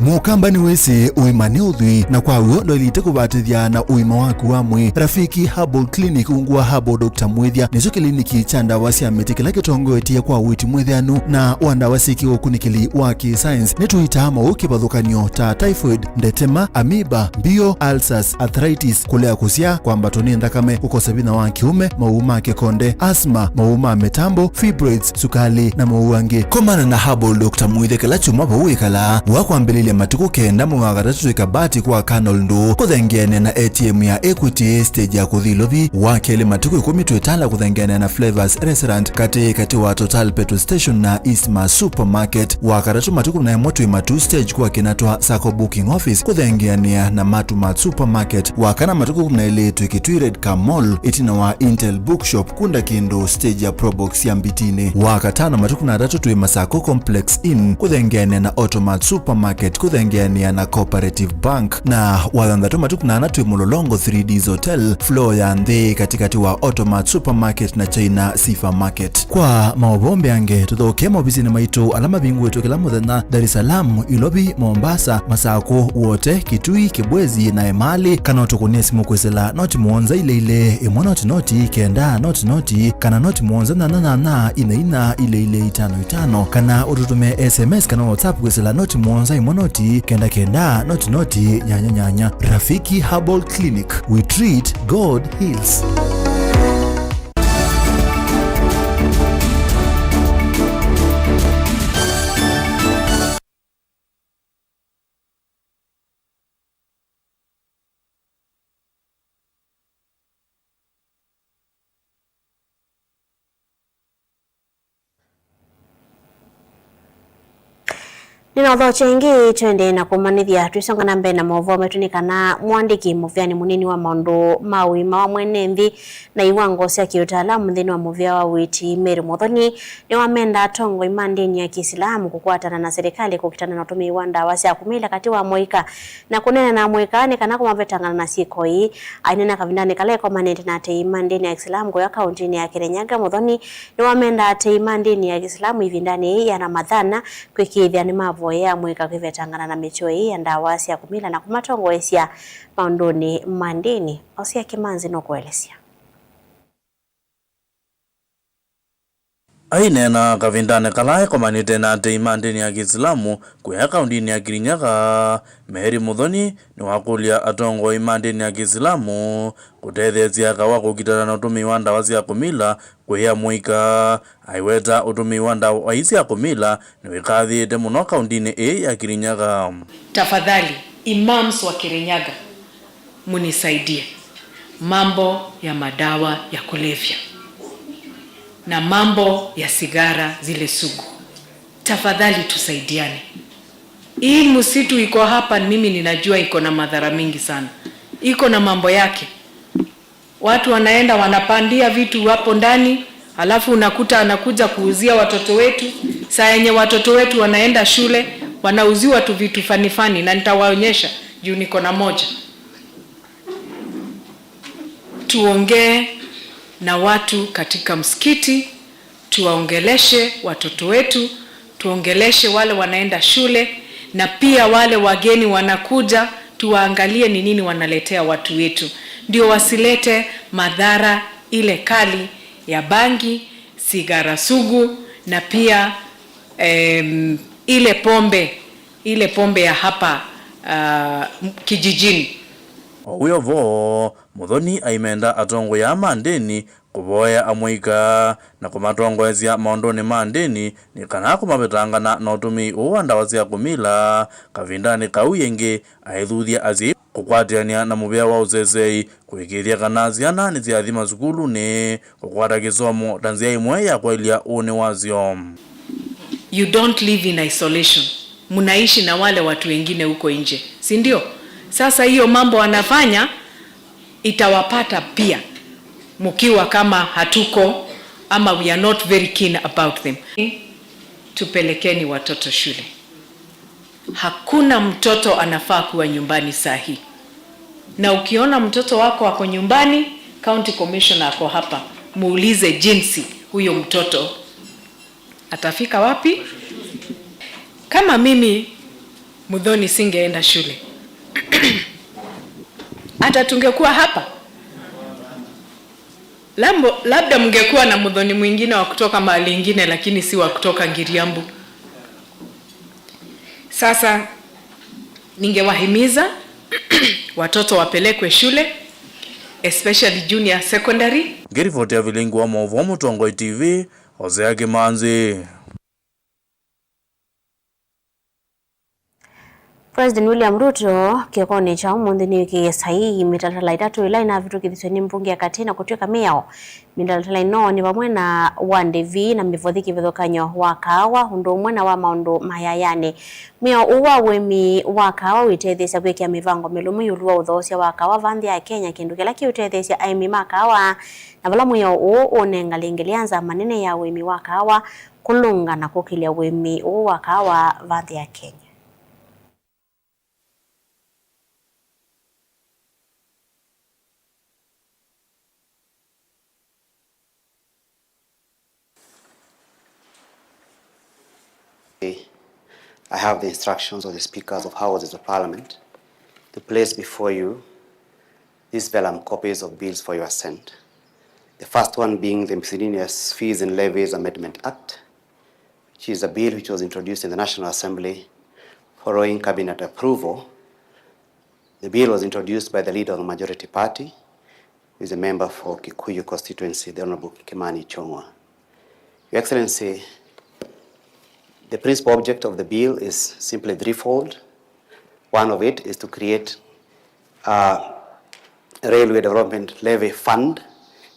Mũkamba nĩwĩsĩ ũima nĩ ũthwii, na kwa w'o ndwaĩlĩte kũvatĩthya na ũima waku wa mwĩĩ. Rafiki Herbal Clinic ungu wa Herbal Doctor Mwĩthya nĩkyo kĩliniki kya ndawa sya mĩtĩ kĩla kĩtongoetye kwa ũiiti mwĩthĩanu na wa ndawa syĩ kĩũkunĩkĩli wa kĩ-science. Nĩtũitaa maũũ kĩvathũkany'o ta typhoid, ndetema, amoeba, mbio, ulcers, arthritis, kũlea kũsyaa, kwambatwa nĩ nthakame, kũkosa vinya wa kĩũme, maũũ ma kĩkonde, asthma, maũũ ma mĩtambo, fibroids, sukalĩ, na maũũ angĩ. Komana na Herbal Doctor Mwĩthya kĩla kyumwa vau wĩkalaa, wa kwambĩlĩlya Matukũ kenda mwei wa katatũ twĩ Kabati kwa Colonel Ndũ kũthengeanĩa na A T M ya Equity stage ya kũthi Ilovi. Wa kelĩ matukũ ĩkũmi twĩ Tala kũthengeanĩa na Flavors Restaurant katĩ katĩ wa Total Petrol Station na Eastmart Supermarket. Wa katatũ matukũ kũmi na ĩmwe twĩ Matuu stage kwa Kinatwa Sacco Booking Office kũthengeanĩa na Matumat Supermarket. Wa kana matukũ kũmi na elĩ twĩ Kitui Red Car Mall ĩtina wa Intel Bookshop kunda kĩndũ stage ya Probox ya Mbitinĩ. Wa katano matukũ kũmi na atatũ twĩ Masako Complex Inn kũthengeanĩa na Automat Supermarket kũthengeanĩa na Cooperative Bank. Na wa thanthatũ matukũ kũmi na ana twĩ Mlolongo three Ds Hotel, floor ya nthĩ katĩkatĩ wa Automat Supermarket na China Sifa Market. Kwa maũvoo mbeange, tũthokee maovisinĩ maitũ ala mavingũĩtwe kĩla mũthenya, Dar es Salaam, Ilovi, Mombasa, Masakũ, Wote, Kitui, Kibwezi na Emali, kana ũtũkũnĩe simũ kwĩsĩla noti mũonza ilĩ ilĩ, ĩmwe noti noti, kenda noti noti, kana noti mũonza nyanya nyanya, inya inya, ilĩ ilĩ itano itano, kana ũtũtũmĩe S M S kana WhatsApp kwĩsĩla noti mũonza ĩmwe noti, kenda kenda, noti noti, nyanya nyanya. Rafiki Herbal Clinic, we treat, God heals. Nĩnaũthokya ĩngĩ, twende na kũmanyĩthya twĩsonga na mbee na maũvoo maitũ, nĩ kana mũandĩki mũvĩanĩ mũnini wa maũndũ ma ũima wa mwene nthĩ na iwango sya kĩũtaalamu nthĩnĩ wa mũvĩa wa ũiiti, Mary Muthoni, nĩwamenda atongoi ma ndĩni ya Kĩisilamu kũkwatana na silikalĩ kũkitana na ũtũmĩi wa ndawa sya kũmila katĩ wa amũika. Na kũneena na amũika nĩ kana kũmavetangana na syĩko ii, aineena kavindanĩ kala ekomanĩte na atei ma ndĩni ya Kĩisilamu kũya kaũntĩnĩ ya Kirinyaga, Muthoni nĩwamenda atei ma ndĩni ya Kĩisilamu ĩvindanĩ yĩĩ ya Ramathana kwĩkĩĩthya nĩmavoyea amũika kwĩvetangana na mĩtũo ii ya ndawa sya kũmila na kũmatongoesya maũndũnĩ ma ndĩni. Osia Kĩmanzi nũkũelesya. Aineena kavindanĩ kala ekomanĩte na atei ma ndĩni ya Kĩisilamu kũya kaũntĩnĩ ya Kirinyaga, Mary Muthoni nĩwakũlya atongoi ma ndĩni ya Kĩisilamu kũtetheesya aka wa kũkitana na ũtũmĩi wa ndawa sya kũmila kũya amũika. Aiweta ũtũmĩi wa ndawa ii sya kũmila nĩwĩkathĩĩte mũno kaũntĩnĩ ĩĩ ya Kirinyaga. Tafadhali, imams wa Kirinyaga, munisaidie. Mambo ya madawa ya kulevya na mambo ya sigara zile sugu. Tafadhali tusaidiane. Hii msitu iko hapa, mimi ninajua iko na madhara mingi sana. Iko na mambo yake. Watu wanaenda wanapandia vitu hapo ndani, alafu unakuta anakuja kuuzia watoto wetu. Saa yenye watoto wetu wanaenda shule, wanauziwa tu vitu fani fani, na nitawaonyesha juu niko na moja. Tuongee na watu katika msikiti, tuwaongeleshe watoto wetu, tuongeleshe wale wanaenda shule, na pia wale wageni wanakuja, tuwaangalie ni nini wanaletea watu wetu, ndio wasilete madhara ile kali ya bangi, sigara sugu, na pia, em, ile pombe, ile pombe ya hapa, ah, kijijini. O wĩ o vo, Muthoni aimenda atongoi aa ma ndĩni kũvoya amũika na kũmatongoesya maũndũnĩ ma ndĩni nĩ kana kũmavetangana na ũtũmĩi ũũ wa ndawa sya kũmila. Kavindanĩ kau ĩngĩ aithuthya asyai kũkwatĩanĩa na mũvĩa wa ũseseĩ kũĩkĩĩthya kana syana nĩsyathi masukulunĩ kũkwata kĩsomo ta nzĩa ĩmwe ya kwaĩlya ũnĩ wasyo. You don't live in isolation. Mnaishi na wale watu wengine huko nje, si ndio? Sasa hiyo mambo wanafanya itawapata pia mkiwa kama hatuko ama we are not very keen about them. Tupelekeni watoto shule. Hakuna mtoto anafaa kuwa nyumbani saa hii. Na ukiona mtoto wako ako nyumbani, county commissioner ako hapa, muulize jinsi huyo mtoto atafika wapi? Kama mimi Muthoni singeenda shule, hata tungekuwa hapa. Lambo, labda mngekuwa na Muthoni mwingine wa kutoka mahali ingine, lakini si wa kutoka Ngiriambu. Sasa ningewahimiza watoto wapelekwe shule, especially junior secondary. Ngĩribotĩa vilingi wa maũvoo Mũtongoi T V, Hosea Kĩmanzi. President William Ruto kĩokonĩ kya ũmũnthĩ nĩwĩkĩie saii mĩtalatala ĩtatũ ĩla ĩnavĩtũkĩthisye nĩ mbunge ya katĩ na kũtw'ĩka mĩao. Mĩtalatala ĩno nĩ vamwe na wa ndĩvi na mĩvothi kĩvathũkany'o wa kaawa, ũndũ ũmwe na wa maũndũ ma yayanĩ. Mwĩao ũũ wa ũĩmi wa kaawa wĩtetheesya kwĩkĩa mĩvango mĩlũmu ĩũlũ wa ũthoosya wa kaawa va nthĩ ya Kenya, kĩndũ kĩla kĩũtetheesya aĩmi ma kaawa, na vala mwĩao ũũ ũũnenga lĩngĩ lĩanza manene ya ũĩmi wa kaawa kũlũnga na kũkĩlya ũĩmi ũũ wa kaawa va nthĩ ya Kenya. I have the instructions of the Speakers of Houses of Parliament to place before you these vellum copies of bills for your assent. The first one being the Miscellaneous Fees and Levies Amendment Act, which is a bill which was introduced in the National Assembly following cabinet approval. The bill was introduced by the leader of the majority party, who is a member for Kikuyu constituency, the Honorable Kimani Ichung'wa. Your Excellency, the principal object of the bill is simply threefold. One of it is to create a railway development levy fund,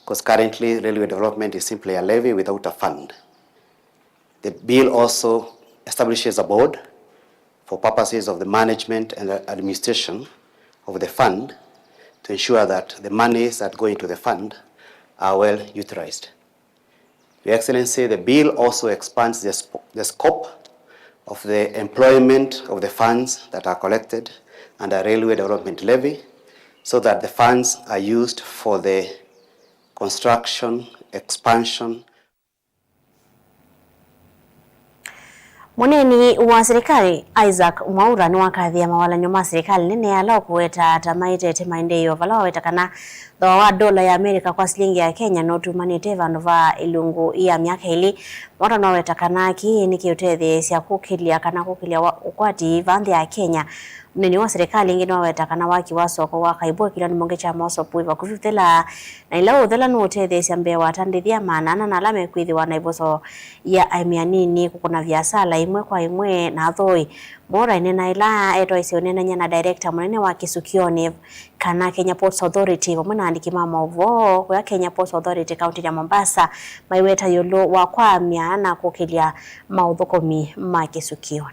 because currently railway development is simply a levy without a fund. The bill also establishes a board for purposes of the management and the administration of the fund to ensure that the monies that go into the fund are well utilized. Your Excellency, the bill also expands the sp-, the scope of the employment of the funds that are collected under Railway Development Levy, so that the funds are used for the construction, expansion, Mũneeni wa silikalĩ Isaac Mwaura nĩwakathĩĩa mawalany'o ma silikalĩ nene ala ũkũweta ta maetete maendeeo, vala waweta kana thooa wa ndola ya America kwa silingi ya Kenya nũtumanĩte vandũ va ĩlungu ya myaka ĩlĩ. Mwaura nĩwaweta kana kĩĩ nĩkĩũtetheesya kũkĩlya kana kũkĩlya wa ũkwati va nthĩ ya Kenya. Mũneeni wa silikalĩ ĩngĩ nĩwaweta kana waki wa soko wa Kaibwe kĩlĩonĩ mbunge kya Mosop wĩ vakuvĩ ũthela, na ĩla ũthela nũũtetheesya mbee wa atandĩthya maana ana na ala mekwĩthĩwa na ĩvoso ya aĩmi anini kũkũna viasala ĩmwe kwa ĩmwe na athoi. Mwaura aineena ĩla etwaĩsye ũneenany'a na director mũnene wa kĩsukĩonĩ kana Kenya Ports Authority vamwe na aandĩki ma maũvoo kũya Kenya Ports Authority kaũntĩnĩ ya Mombasa, maiweta ĩũlũ wa kwamya na kũkĩlya maũthũkũmi ma kĩsukĩonĩ.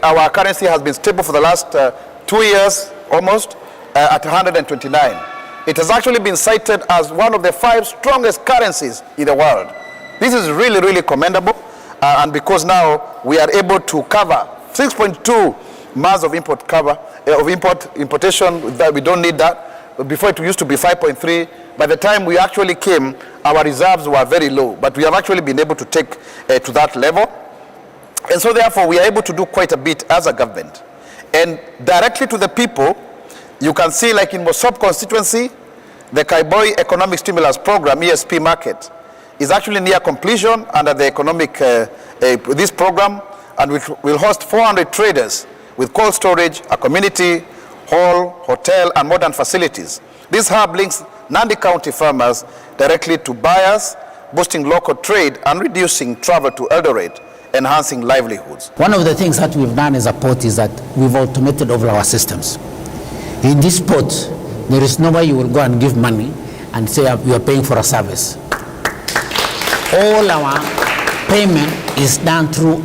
Our currency has been stable for the last, uh, two years almost, uh, at one hundred and twenty-nine. It has actually been cited as one of the five strongest currencies in the world. This is really, really commendable, uh, and because now we are able to cover six point two months of import cover, uh, of import, importation, that we don't need that. Before it used to be five point three. By the time we actually came, our reserves were very low, but we have actually been able to take, uh, to that level. And so therefore, we are able to do quite a bit as a government. And directly to the people, you can see, like, in Mosop constituency, the Kaiboi Economic Stimulus Program, E S P market, is actually near completion under the economic, uh, uh, this program, and we will host four hundred traders with cold storage, a community hall, hotel, and modern facilities. This hub links Nandi County farmers directly to buyers, boosting local trade and reducing travel to Eldoret, enhancing livelihoods. One of the things that we've done as a port is that we've automated all our systems. In this port, there is nowhere you will go and give money and say, "Uh, you are paying for a service." All our payment is done through,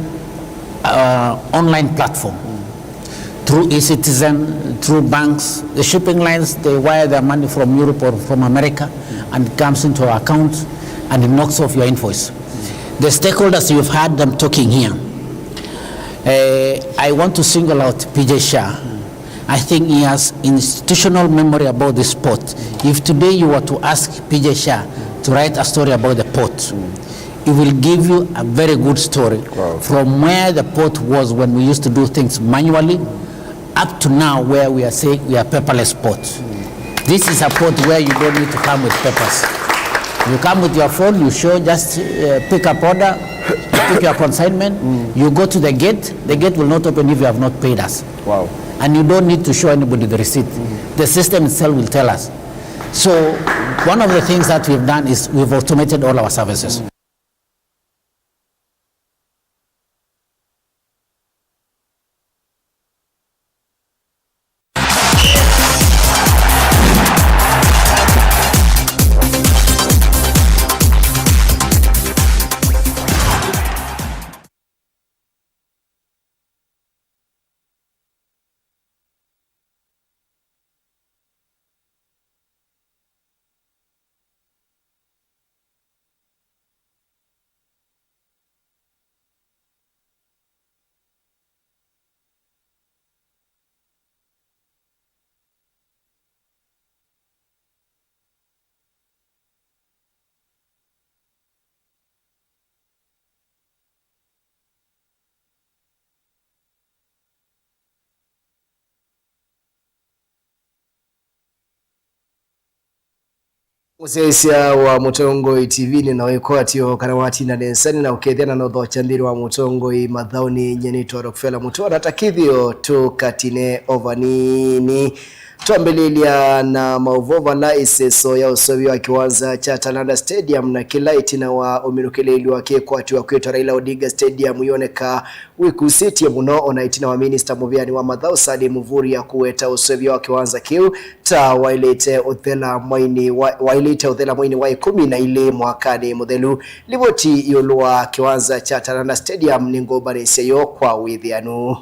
uh, online platform, through e-Citizen, through banks. The shipping lines, they wire their money from Europe or from America, and it comes into our account, and it knocks off your invoice. The stakeholders, you've heard them talking here. Uh, I want to single out P J Shah. I think he has institutional memory about this port. If today you were to ask P J Shah to write a story about the port, he will give you a very good story. Wow. From where the port was when we used to do things manually, up to now where we are saying we are paperless port. This is a port where you don't need to come with papers. You come with your phone, you show, just, uh, pick up order, Took your consignment, you go to the gate, the gate will not open if you have not paid us. Wow. And you don't need to show anybody the receipt. The system itself will tell us. So one of the things that we've done is we've automated all our services. Mũsyaĩĩsya wa Mũtongoi T V nĩ na wĩkwatyo kana watinda nesa nĩ na ũkethya na nothokya nthĩnĩ wa Mũtongoi mathaũnĩ. Nyie nĩtwa Rockefeller Mũtũa na ta kĩthĩo tũkatine o vanini. Twambĩlĩlya na maũvoo vala ĩseso ya ũseũvyo wa kĩwanza kya Talanta Stadium na kĩla ĩtina wa ũminũkĩlĩĩli wa kĩkwatyo wa kwĩtwa Raila Odinga Stadium yoneka wĩkusĩtye mũno, o na ĩtina wa minista mũvĩanĩ wa mathaũ Salim Mvurya kũweta ũseũvyo wa kĩwanza kĩu ta waĩlĩte ũthela mwainĩ wa, waĩlĩte ũthela mwainĩ wa ĩkũmi na ilĩ mwakanĩ mũthelu. Livoti ĩũlũ wa kĩwanza kya Talanta Stadium nĩngũmbanĩsya yo kwa wĩthĩanu.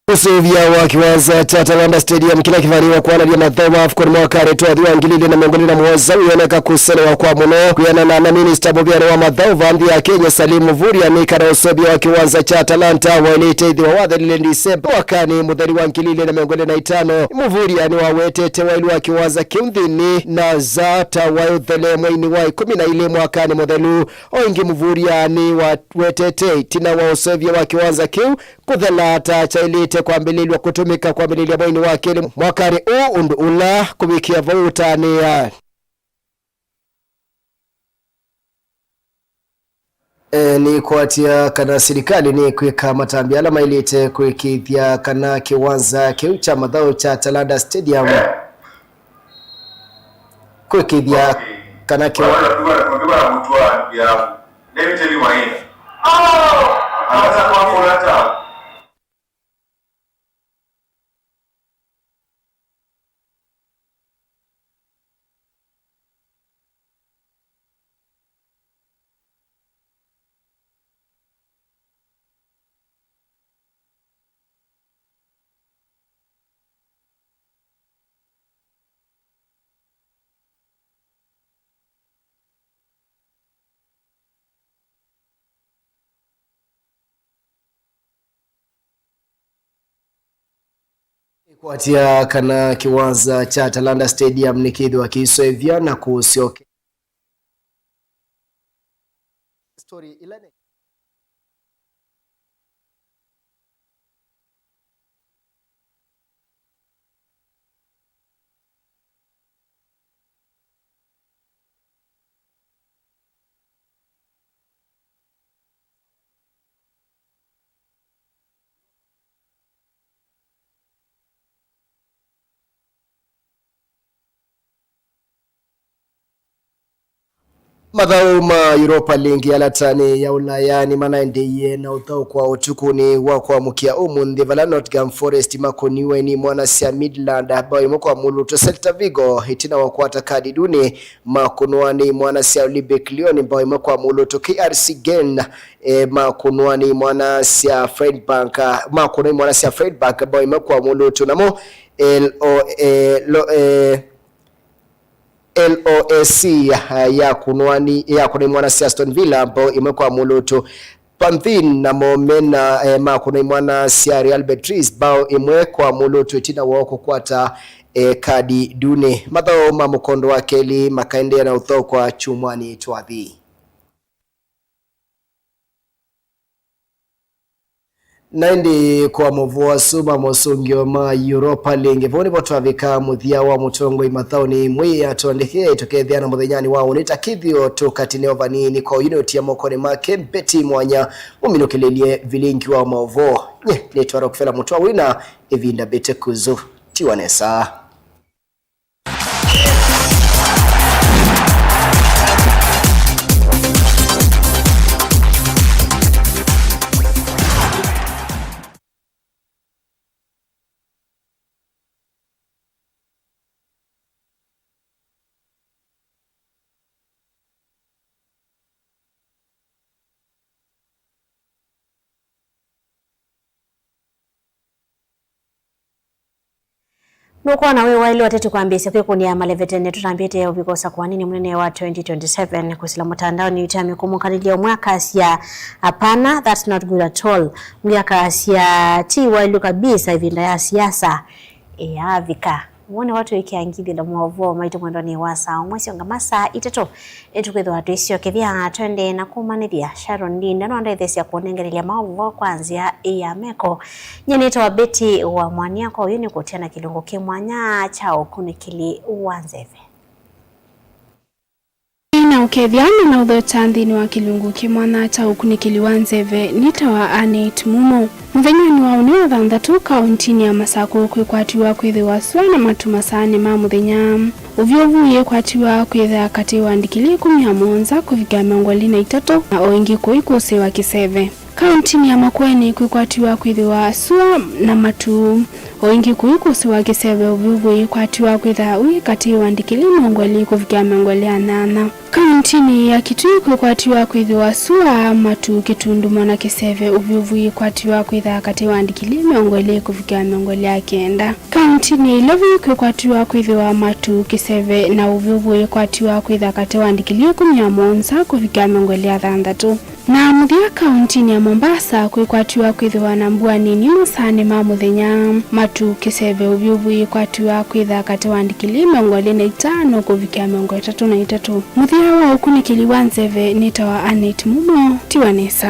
Ũseũvya wa kĩwanza kya Talanta Stadium kĩla kĩvanĩĩwe kwanavya mathaũ ma AFCON mwakanĩ twathi wa ngili ilĩ na mĩongo ĩlĩ na mũonza wĩoneka kũselewa kwa mũno. Kwĩanana na minista mũvĩanĩ wa mathaũ va nthĩ ya Kenya, Salim Mvurya, nĩ kana ũseũvya wa kĩwanza kya Talanta waĩlĩte ĩthĩwa wathelile Ndisemba mwakanĩ mũthelu wa ngili ilĩ na mĩongo ĩlĩ na itano. Mvurya nĩwawetete waĩlu wa kĩwanza kĩu nthĩnĩ na nza ta waĩ ũthele mwainĩ wa ĩkũmi na ilĩ mwakanĩ mũthelu. O ĩngĩ Mvurya nĩwawetete ĩtina wa ũseũvya wa kĩwanza kĩu kũthela ta kyaĩlĩte kwambĩlĩlw'a kũtũmĩka kwambĩlĩlya mwainĩ wa kelĩ mwakanĩ ũũ, ũndũ ũla kũvikĩa vau ũtanĩa. E, nĩkwatya kana silikalĩ nĩkwĩka matambya ala maĩlĩte kũĩkĩĩthya kana kĩwanza kĩu kya mathaũ kya Talanta Stadium kũĩkĩĩthya kana kĩwanza Ĩkwatya kana kĩwanza kya Talanta Stadium nĩkĩthĩwa kĩiseũvya na kũsyoke. Story ĩla nĩ Mathaũ ma Europa League, ala ta nĩ ya Ũlaya, nĩmanaendeeie na ũthaũkwa ũtukũnĩ wa kwamũkĩa ũmũnthĩ, vala Nottingham Forest makũniwe nĩ imwana sya Midland mbao ĩmwe kwa mũlũtũ. Celta Vigo, ĩtina wa kũkwata kadi ndune, makũnwa nĩ imwana sya Olympique Lyon mbao ĩmwe kwa mũlũtũ. K R C Genk, eh, makũnwa nĩ imwana sya Freiburg, ah, makũnwa imwana sya Freiburg mbao ĩmwe kwa mũlũtũ. Namo L O, eh, lo, eh, L O S C, ah, yakũnwa nĩ, yakũnwa imwana sya Aston Villa mbao ĩmwe kwa mũlũtũ. Panthin namo mena, eh, makũnwa imwana sya Real Betis mbao ĩmwe kwa mũlũtũ ĩtina woo kũkwata, eh, kadi ndune. Mathaũ ma mũkondo wa kelĩ makaendeea na ũthaũkwa kyumwanĩ twathi. Na ĩndĩ kwa maũvoo asu ma mosũngĩo ma Europa League, vau nĩvo twavika mũthya wa mũtongoi mathaũnĩ mwĩ atondeke tũkethĩa na mũthenyanĩ wa ũnĩ ta kĩthĩo tũkatine o vanini kwa ũyũ nĩ ũtia mokonĩ make mbeti mwanya mũminũkĩlĩlye vilingi wa maũvoo. Nye nĩtwa Rockefeller Mũtwa wĩna ĩvinda mbĩte kuzu. Tiwa nesa. Nũkwona wĩ waĩle ũteti kwambĩĩsya kwĩkũnĩa maleve tene tũtambĩte ũvika ũsakũanĩnĩ mũnene wa twenty twenty-seven. Kũsila mũtandaonĩ witũ ya mĩkũmũkanĩlya ũmwe akasya, "Hapana, that's not good at all." Ũngĩ akasya, "Ti waĩlu kabisa, ĩvinda ya siasa ĩyaavika." Wone watwĩkĩa ngithĩlo maũvoo maitũ mwendonĩ wa saa ũmwe syonga masaa itatũ. Nĩtũkwĩthĩwa twĩsyokethya twendee na kũmanĩthya. Sharon Ndinda nwandetheesya kũnengelelya maũvoo kwa nzĩa ĩ ya meko. Nye nĩtawa Betty wa Mwania, kwa ũyũ nĩkũtia na kĩlungu kĩ mwanya kya ũkunĩkĩli wa nzeve. Ĩna ũkethya na na ũthokya nthĩnĩ wa kĩlungu kĩ mwanya kya ũkunĩkĩli wa nzeve nĩtawa Annet Mumo. Mũthenyanĩ wa ũnĩ wa thanthatũ, kaũntinĩ ya Masakũ kwĩkwatiwa kwĩthĩwa sua na matu masaanĩ ma mũthenya. Ũvyũvu yĩkwatiwa kwĩthĩa katĩ wa ndikilii ĩkũmi na mũonza kũvikĩa mĩongo ĩlĩ na itatũ, na o ĩngĩ kũi kũsĩwa kĩseve. Kaũntinĩ ya Makueni kwĩkwatiwa kwĩthĩwa sua na matu, o ĩngĩ kũi kũsĩwa kĩseve. Ũvyũvu yĩkwatiwa kwĩthĩa wĩ katĩ wa ndikilii mĩongo ĩlĩ kũvikĩa mĩongo ĩlĩ na nyanya. Kaũntinĩ ya Kitui kwĩkwatiwa kwĩthĩwa sua, matu, kĩtundumo na kĩseve. Ũvyũvu yĩkwatiwa kwĩthĩa katĩ wa ndikilii mĩongo ĩlĩ kũvikĩa mĩongo ĩlĩ na kenda. Kaũntinĩ ya Ilovi kwĩkwatiwa kwĩthĩwa matu, kĩseve na ũvyũvu yĩkwatiwa kwĩthĩa katĩ wa ndikilii ĩkũmi na mũonza kũvikĩa mĩongo ĩlĩ na thanthatũ. Na mũthya kaũntinĩ ya Mombasa kwĩkwatiwa kwĩthĩwa na mbua nini masaanĩ ma mũthenya, matu, kĩseve, ũvyũvu yĩkwatiwa kwĩthĩa katĩ wa ndikilii mĩongo ĩlĩ na itano kũvikĩa mĩongo ĩtatũ na itatũ. Mũthya wa ũkunĩkĩli wa nzeve nĩtawa Annet Mumo, tiwa nesa.